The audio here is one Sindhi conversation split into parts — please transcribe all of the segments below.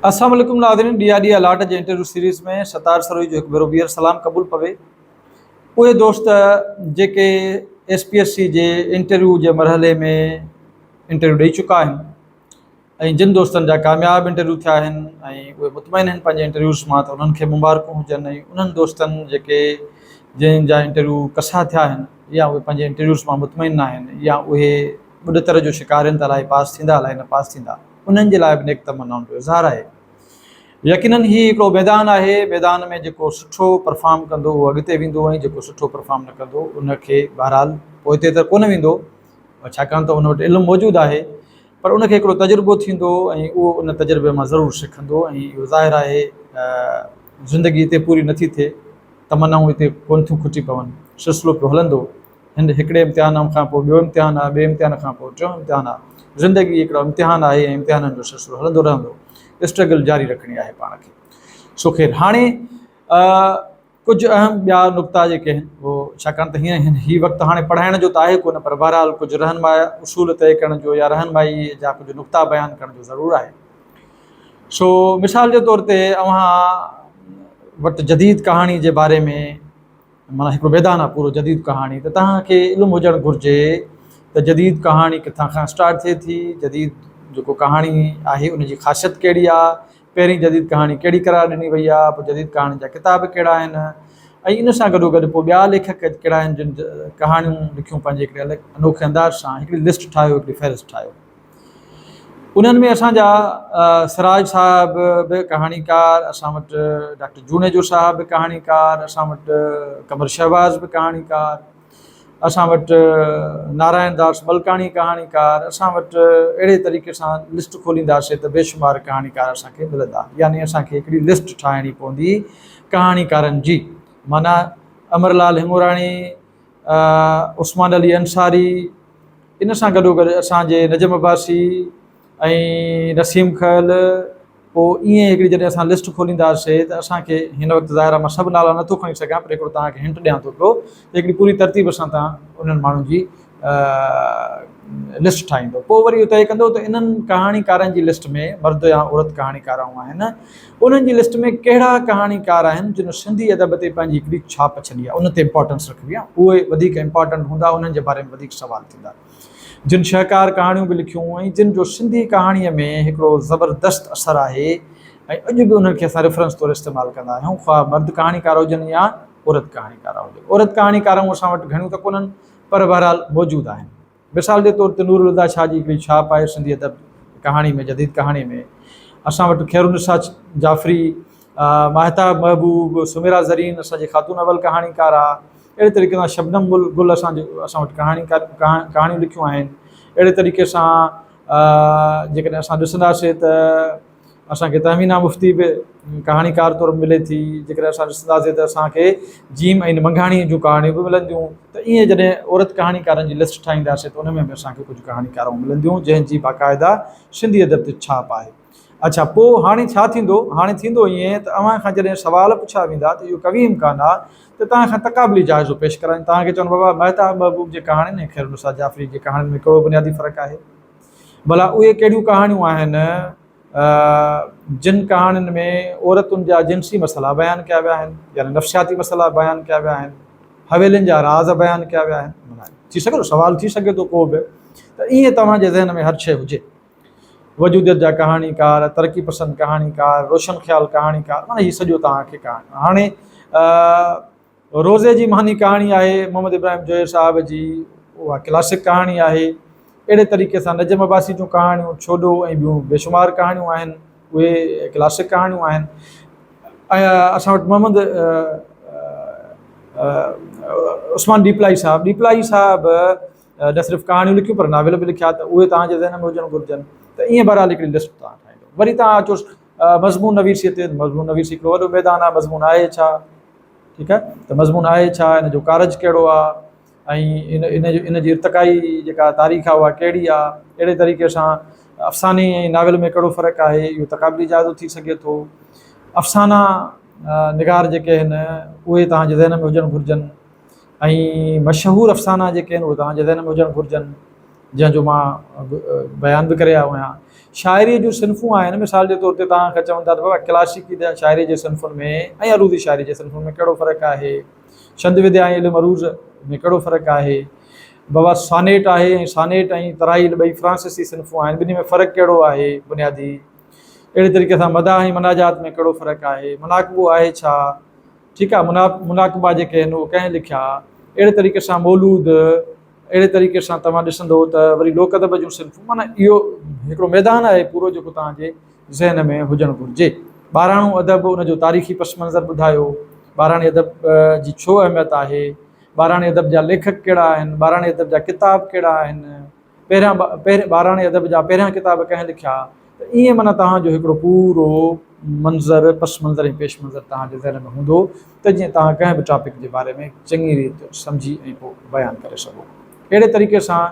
السلام عليڪم ناظرين ڊي آر ڊي الاٽ جي انٽرويو سيريز ۾ ستار سروهي جو هڪ ڀيرو ٻيهر سلام قبول پوي اهي دوست جيڪي ايس پي ايس سي جي انٽرويو جي مرحلي ۾ انٽرويو ڏئي چڪا آهن ۽ جن دوستن جا ڪامياب انٽرويو ٿيا آهن ۽ اهي مطمئن آهن پنهنجي انٽرويوز مان ته انهن کي مبارڪون هجن ۽ انهن دوستن جيڪي جن جا انٽرويو ڪسا ٿيا آهن يا اهي پنهنجي انٽرويوز مان مطمئن نه آهن يا اهي ٻڏتر جو شڪار آهن ته الائي پاس ٿيندا الائي نه پاس ٿيندا انهن جي لاء به نيڪ تمنائن جو اظهار آهي. يقينن هي هڪڙو ميدان آهي، ميدان ۾ جيڪو سٺو پرفارم ڪندو اهو اڳتي ويندو ۽ جيڪو سٺو پرفارم نه ڪندو ان کي بهرحال پوئتي ته ڪونه ويندو ڇاڪاڻ ته ان وٽ علم موجود آهي پر ان کي هڪڙو تجربو ٿيندو ۽ اهو ان تجربي مان ضرور سکندو ۽ اهو ظاهر آهي زندگي هتي پوري نٿي ٿئي تمنائون هتي ڪونه ٿيون کٽي پون سلسلو پيو هلندو. هن هڪڙي امتحان کان پوء ٻيو امتحان آ، ٻئي امتحان کان پوء ٽيون امتحان آ. زندگي هڪڙو امتحان آهي ۽ امتحانن جو سلسلو هلندو رهندو. اسٽرگل جاري رکڻي آهي پاڻ کي. سو خير هاڻي ڪجهه اهم ٻيا نقطا جيڪي آهن اهو ڇاڪاڻ ته هينئر هي وقت هاڻي پڙهائڻ جو ته آهي ڪونه پر بهرحال ڪجهه رهنما اصول طئي ڪرڻ جو يا رهنمائي جا ڪجهه نقطا بيان ڪرڻ جو ضرور آهي. سو مثال جي طور تي اوهان وٽ جديد ڪهاڻي جي باري ۾ معنيٰ هڪڙو ميدان آهي پورو جديد ڪهاڻي ته توهان کي علم هجڻ گهرجي ته جديد ڪهاڻي ڪٿان کان اسٽارٽ ٿئي ٿي، جديد جيڪو ڪهاڻي آهي ان جي خاصيت ڪهڙي آهي، پهرين جديد ڪهاڻي ڪهڙي قرار ڏني وئي آهي، پوء جديد ڪهاڻين جا ڪتاب ڪهڙا آهن ۽ ان سان گڏو گڏ پوء ٻيا ليکڪ ڪهڙا آهن جن ڪهاڻيون لکيون پنهنجي هڪڙي الڳ انوکي انداز سان هڪڙي لسٽ ٺاهيو هڪڙي فهرست ٺاهيو. انهن ۾ اسان جا سراج صاحب به ڪهاڻيڪار، اسان وٽ ڊاڪٽر جوڻيجو صاحب به ڪهاڻيڪار، اسان وٽ قمر شهباز به ڪهاڻيڪار، اسان وٽ نارائڻ داس ملڪاڻي ڪهاڻيڪار، اسان وٽ اهڙي طريقي سان لسٽ کولينداسين ته بيشمار ڪهاڻيڪار اسان کي ملندا. يعني اسان کي هڪڙي لسٽ ٺاهڻي پوندي ڪهاڻيڪارن جي. معنيٰ امر لال هڱوراڻي، عثمان علي انصاري، ان سان گڏوگڏ اسان جي نجم عباسي ۽ نسيم کهل پوء ائين هڪڙي جڏهن اسان لسٽ کولينداسي ته اسان کي هن وقت ظاهر آهي مان سڀ نالا نٿو کڻي سگهان پر هڪڙو توهان کي هنٽ ڏيان ٿو پيو ته هڪڙي پوري ترتيب سان توهان انهن ماڻهن جي لسٽ ٺاهيندو پوء وري اهو طئي ڪندو ته انهن ڪهاڻيڪارن جي لسٽ ۾ مرد يا عورت ڪهاڻيڪارائون آهن انهن جي لسٽ ۾ ڪهڙا ڪهاڻيڪار آهن جن سنڌي ادب تي پنهنجي هڪڙي ڇاپ ڇڏي آهي ان تي امپارٽنس رکبي آهي اهي وڌيڪ امپارٽنٽ هوندا انهن جي باري ۾ وڌيڪ سوال ٿيندا جن شهڪار ڪهاڻيون به لکيون ۽ جن جو سنڌي ڪهاڻيء ۾ هڪڙو زبردست اثر آهي ۽ اڄ به انهن کي اسان ريفرنس طور استعمال ڪندا آهيون خواهه مرد ڪهاڻيڪار هجن يا عورت ڪهاڻيڪار هجن عورت ڪهاڻيڪارائون اسان وٽ گهڻيون ته ڪونهن پر بهرحال موجود آهن. مثال جي طور تي نور الهديٰ شاهه جي هڪڙي ڇاپ آهي سنڌي ادب ڪهاڻي ۾ جديد ڪهاڻي ۾ اسان وٽ خيرالنساء جعفري، ماهتاب محبوب، سميرا زرين اسان جي خاتون اول ڪهاڻيڪار آ. اهڙي طريقي سان شبنم گل گل اسان جي اسان وٽ ڪهاڻيڪار ڪهاڻيون لکيون آهن. اهڙي طريقي سان جيڪڏهن اسان ڏسنداسين ته اسان کي تهمينه مفتي به ڪهاڻيڪار طور ملي ٿي، جيڪڏهن اسان ڏسنداسين ته اسان کي جيم ۽ منگهاڻي جون ڪهاڻيون به ملنديون ته ائين جڏهن عورت ڪهاڻيڪارن جي لسٽ ٺاهينداسين ته ان ۾ به اسان کي ڪجهه ڪهاڻيڪارائون ملنديون جنهن جي باقاعده سنڌي ادب تي ڇاپ آهي. اڇا پوء هاڻي ڇا ٿيندو؟ هاڻي ٿيندو ائين ته اوهان کان جڏهن سوال پڇيا ويندا ته اهو قوي امڪان آهي ته توهان کان تقابلي جائزو پيش ڪرائين، توهان کي چون بابا مهتاب محبوب جي ڪهاڻين ۽ خيرالنساء جعفري جي ڪهاڻين ۾ ڪهڙو بنيادي فرق آهي؟ ڀلا اهي ڪهڙيون ڪهاڻيون آهن جن ڪهاڻين ۾ عورتن جا جنسي مسئلا بيان ڪيا ويا آهن يعني نفسياتي مسئلا بيان ڪيا ويا آهن، حويلين جا راز بيان ڪيا ويا آهن. ٿي سگهي ٿو سوال ٿي سگهي ٿو ڪو به ته ائين توهان جي ذهن ۾ هر شيء هجي. وجوديت جا ڪهاڻيڪار، ترقي پسند ڪهاڻيڪار، روشن خيال ڪهاڻيڪار معنيٰ هي سڄو توهان کي ڪهاڻي هاڻي روزي جي معني ڪهاڻي آهي محمد ابراهيم جويي صاحب جي اها ڪلاسڪ ڪهاڻي آهي. اهڙي طريقي سان نجم عباسي جون ڪهاڻيون ڇوڏو ۽ ٻيون بيشمار ڪهاڻيون آهن اهي ڪلاسڪ ڪهاڻيون آهن ۽ اسان وٽ محمد عثمان ڏيپلائي صاحب ڏيپلائي صاحب نه صرف ڪهاڻيون لکيون پر ناول به لکيا ته اهي توهان جي ذهن ۾ هجڻ گهرجن ته ائين بهرحال هڪڙي لسٽ توهان ٺاهيندو وري توهان اچو مضمون نويسي تي مضمون نويسي هڪڙو وڏو ميدان آهي مضمون آهي ڇا ٺيڪ آهي ته مضمون آهي ڇا ان جو ڪارج ڪهڙو آهي ۽ ان ان جو ان جي ارتقائي جيڪا تاريخ آهي اها ڪهڙي آهي اهڙي طريقي سان افساني ۽ ناول ۾ ڪهڙو فرق آهي اهو تقابلي جائزو ٿي سگهي ٿو افسانا نگار جيڪي آهن اهي توهان جي ذهن ۾ هجڻ گهرجن ۽ مشهور افسانا جيڪي آهن اهي توهان جي ذهن ۾ هجڻ گهرجن. جنهن جو مان بيان به ڪري آيو آهيان. شاعريء جون صنفون آهن، مثال جي طور تي توهان کان چون ٿا ته بابا ڪلاسيڪي شاعريء جي صنفن ۾ ۽ عروضي شاعريء جي صنفن ۾ ڪهڙو فرق آهي؟ ڇند وديا ۽ علم عروض ۾ ڪهڙو فرق آهي؟ بابا سانيٽ آهي ۽ سانيٽ ۽ ترائيل ٻئي فرانسيسي صنفون آهن، ٻنهي ۾ فرق ڪهڙو آهي بنيادي؟ اهڙي طريقي سان مداح ۽ مناجات ۾ ڪهڙو فرق آهي؟ مناقبو آهي ڇا؟ ٺيڪ آهي، مناقبا جيڪي آهن اهي ڪنهن لکيا؟ اهڙي طريقي سان مولود، اهڙي طريقي سان توهان ڏسندو ته وري لوڪ ادب جون صنفون معنيٰ اهو هڪڙو ميدان آهي پورو جيڪو توهان جي ذهن ۾ هجڻ گهرجي. ٻاراڻو ادب ان جو تاريخي پس منظر ٻڌايو، ٻاراڻي ادب جي ڇو اهميت آهي، ٻاراڻي ادب جا ليکڪ ڪهڙا آهن، ٻاراڻي ادب جا ڪتاب ڪهڙا آهن، پهريان ٻاراڻي ادب جا پهريان ڪتاب ڪنهن لکيا ته ائين معنيٰ توهان جو هڪڙو پورو منظر، پس منظر ۽ پيش منظر توهان جي ذهن ۾ هوندو ته جيئن توهان ڪنهن به ٽاپڪ جي باري ۾ چڱي ريت سمجهي ۽ پوء بيان ڪري سگهو. اهڙي طريقي سان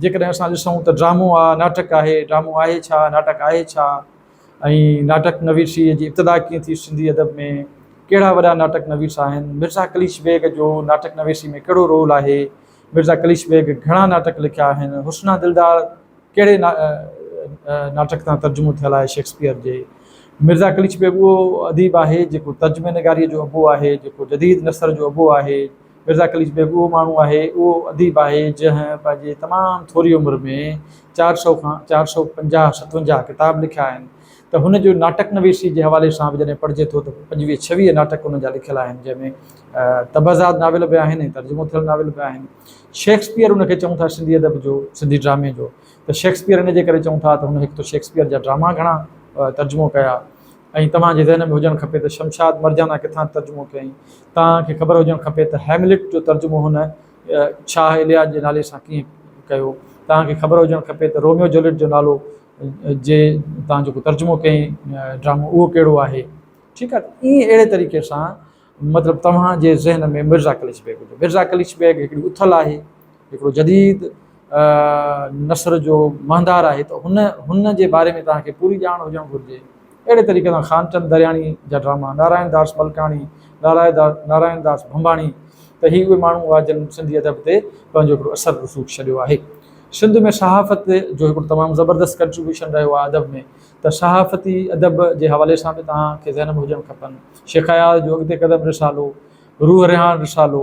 جيڪڏهن اسان ڏسون ته ڊرامو آ، ناٽڪ آهي، ڊرامو آهي ڇا، ناٽڪ آهي ڇا ۽ ناٽڪ نويسيء جي ابتدا ڪيئن ٿي سنڌي ادب ۾، ڪهڙا وڏا ناٽڪ نويس آهن، مرزا قليچ بيگ جو ناٽڪ نويسي ۾ ڪهڙو رول آهي، مرزا قليچ بيگ گهڻا ناٽڪ لکيا آهن، حسنا دلدار ڪهڙي ناٽڪ تان ترجمو ٿيل آهي شيڪسپيئر جي، مرزا قليچ بيگ اهو اديب آهي جيڪو ترجمي نگاريء جو ابو آهي، جيڪو جديد نثر جو ابو آهي، مرزا قليچ بيگ اهو ماڻهو آهي، اهو اديب آهي جنهن پنهنجي تمام ٿوري عمر ۾ 400 کان 450 57 ڪتاب لکيا آهن ته هن جو ناٽڪ نويسي جي حوالي سان به جڏهن پڙهجي ٿو ته 25 26 ناٽڪ هن جا لکيل آهن جنهن ۾ طبعزاد ناول به آهن ۽ ترجمو ٿيل ناول به آهن. شيڪسپيئر ان کي چئون ٿا سنڌي ادب جو سنڌي ڊرامي جو ته شيڪسپيئر ان جي ڪري چئون ٿا ته هن هڪ ته شيڪسپيئر جا ڊراما گهڻا ترجمو ڪيا ۽ توهان جي ذهن ۾ هجڻ کپي ته شمشاد مرجانا ڪٿان ترجمو ڪيائين توهان کي خبر هجڻ کپي ته هيملٽ جو ترجمو هن شاهه الياس جي نالي سان ڪيئن ڪيو توهان کي خبر هجڻ کپي ته روميو جوليٽ جو نالو جي تان جيڪو ترجمو ڪيائين ڊرامو اهو ڪهڙو آهي ٺيڪ آهي ائين اهڙي طريقي سان مطلب توهان جي ذهن ۾ مرزا قليچ بيگ هجي. مرزا قليچ بيگ هڪڙي اٿل آهي، هڪڙو جديد نثر جو مهندار آهي ته هن هن جي باري ۾ توهان کي پوري ڄاڻ هجڻ گهرجي. اهڙي طريقي سان خانچند درياڻي جا ڊراما، نارائڻ داس ملڪاڻي، نارائڻ داس ڀمڀاڻي ته هي اهي ماڻهو هئا جن سنڌي ادب تي پنهنجو هڪڙو اثر رسوخ ڇڏيو آهي. سنڌ ۾ صحافت جو هڪڙو تمام زبردست ڪنٽريبيوشن رهيو آهي ادب ۾ ته صحافتي ادب جي حوالي سان به توهان کي ذهن ۾ هجڻ کپن. شيخ اياز جو اڳتي قدم رسالو، روح رهاڻ رسالو،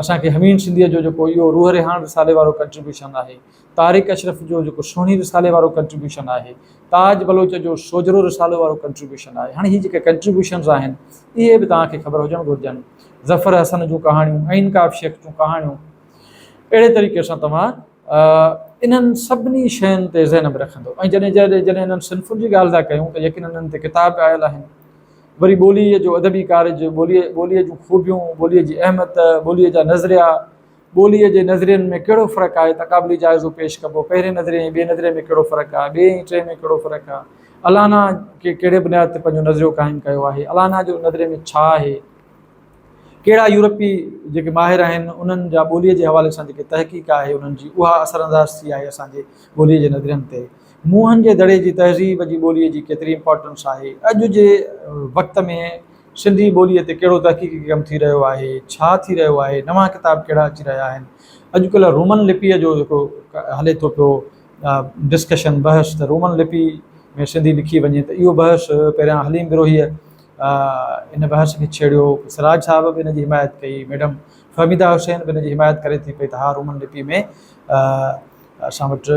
اسان کي حميد سنڌيء جو جيڪو اهو روح رهاڻ رسالي وارو ڪنٽريبيوشن آهي، طارق اشرف جو جيڪو سهڻي رسالي وارو ڪنٽريبيوشن آهي، تاج بلوچ جو سوجهرو رسالو وارو ڪنٽريبيوشن آهي. هاڻي هي جيڪي ڪنٽريبيوشنز آهن اهي به توهان کي خبر هجڻ گهرجن. ظفر حسن جون ڪهاڻيون، عين ڪاف شيخ جون ڪهاڻيون. اهڙي طريقي سان توهان انهن سڀني شين تي ذهن ۾ رکندو ۽ جڏهن جڏهن جڏهن انهن صنفن جي ڳالهه ٿا ڪيون ته يقينن انهن تي ڪتاب به آيل آهن وري ٻوليء جو ادبي ڪارج ٻوليء ٻوليء جون خوبيون ٻوليء جي اهميت ٻوليء جا نظريا ٻوليء جي نظرين ۾ ڪهڙو فرق آهي تقابلي جائزو پيش ڪبو پهرين نظريي ۽ ٻئي نظريي ۾ ڪهڙو فرق آهي ٻئي ۽ ٽئين ۾ ڪهڙو فرق آهي الانا ڪهڙي بنياد تي پنهنجو نظريو قائم ڪيو آهي الانا جو نظريي ۾ ڇا آهي ڪهڙا يورپي جيڪي ماهر آهن انهن جا ٻوليء جي حوالي سان جيڪي تحقيق آهي انهن جي اها اثر انداز ٿي آهي اسان جي ٻوليء جي نظرين تي. موهن جي دڙي جي تهذيب جي ٻوليء جي ڪيتري امپارٽنس آهي. اڄ جي وقت ۾ سنڌي ٻوليء تي ڪهڙو تحقيقي ڪم ٿي رهيو آهي، ڇا ٿي رهيو آهي، نوان ڪتاب ڪهڙا اچي رهيا آهن. اڄڪلهه رومن لپيء جو جيڪو هلي ٿو پيو ڊسڪشن، بحث ته رومن لپي ۾ سنڌي لکي وڃي ته اهو بحث پهريان حليم بروهيء ان بحث کي ڇيڙيو، سراج صاحب به ان جي حمايت ڪئي، ميڊم فهميده حسين به ان جي حمايت ڪري ٿي پئي ته ها رومن لپي ۾ اسان وٽ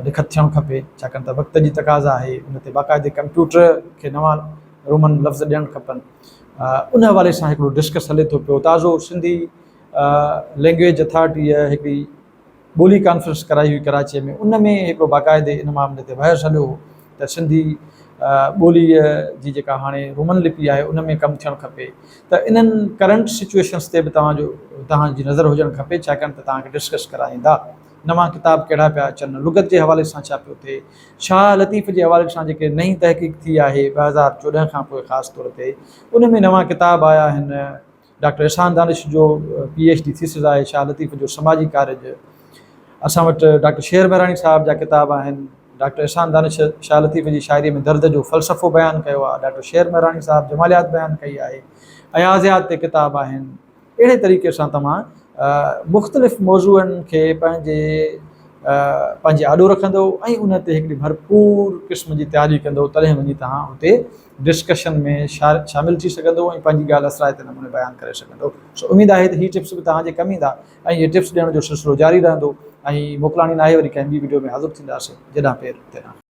لکت ٿيڻ کپي ڇاڪاڻ ته وقت جي تقاضا آهي ان تي باقاعدي ڪمپيوٽر کي نوان رومن لفظ ڏيڻ کپن ان حوالي سان هڪڙو ڊسڪس هلي ٿو پيو تازو سنڌي لينگويج اٿارٽيء هڪڙي ٻولي ڪانفرنس ڪرائي هئي ڪراچيء ۾ ان ۾ هڪڙو باقاعدي ان معاملي تي بحث هليو هو ته سنڌي ٻوليء جي جيڪا هاڻي رومن لپي آهي ان ۾ ڪم ٿيڻ کپي ته انهن ڪرنٽ سچوئيشنس تي به توهان جو توهان جي نظر هجڻ کپي ڇاڪاڻ ته توهان کي ڊسڪس ڪرائيندا نوان ڪتاب ڪهڙا پيا اچن لغت جي حوالي سان ڇا پيو ٿئي شاهه لطيف جي حوالي سان جيڪي نئين تحقيق ٿي آهي 2014 کان پوء خاص طور تي ان ۾ نوان ڪتاب آيا آهن ڊاڪٽر احسان دانش جو پي ايڇ ڊي ٿيسز آهي شاهه لطيف جو سماجي ڪارج. اسان وٽ ڊاڪٽر شير مهراڻي صاحب جا ڪتاب آهن. ڊاڪٽر احسان دانش شاهه لطيف جي شاعريء ۾ درد جو فلسفو بيان ڪيو آهي. ڊاڪٽر شير مهراڻي صاحب جماليات بيان ڪئي آهي. ايازيات تي ڪتاب آهن. اهڙي طريقي سان توهان مختلف موضوعن کي پنهنجي پنهنجي آڏو رکندو ۽ ان تي هڪڙي ڀرپور قسم جي تياري ڪندو تڏهن وڃي توهان اتي ڊسڪشن ۾ شامل ٿي سگهندو ۽ پنهنجي ڳالهه اثرائتي نموني بيان ڪري سگهندو. سو اميد آهي ته هي ٽپس به توهان جي ڪم ايندا ۽ هي ٽپس ڏيڻ جو سلسلو جاري رهندو ۽ موڪلاڻي ناهي وري ڪنهن ٻي وڊيو ۾ حاضر ٿينداسين. جيڏانهن پير تيڏانهن.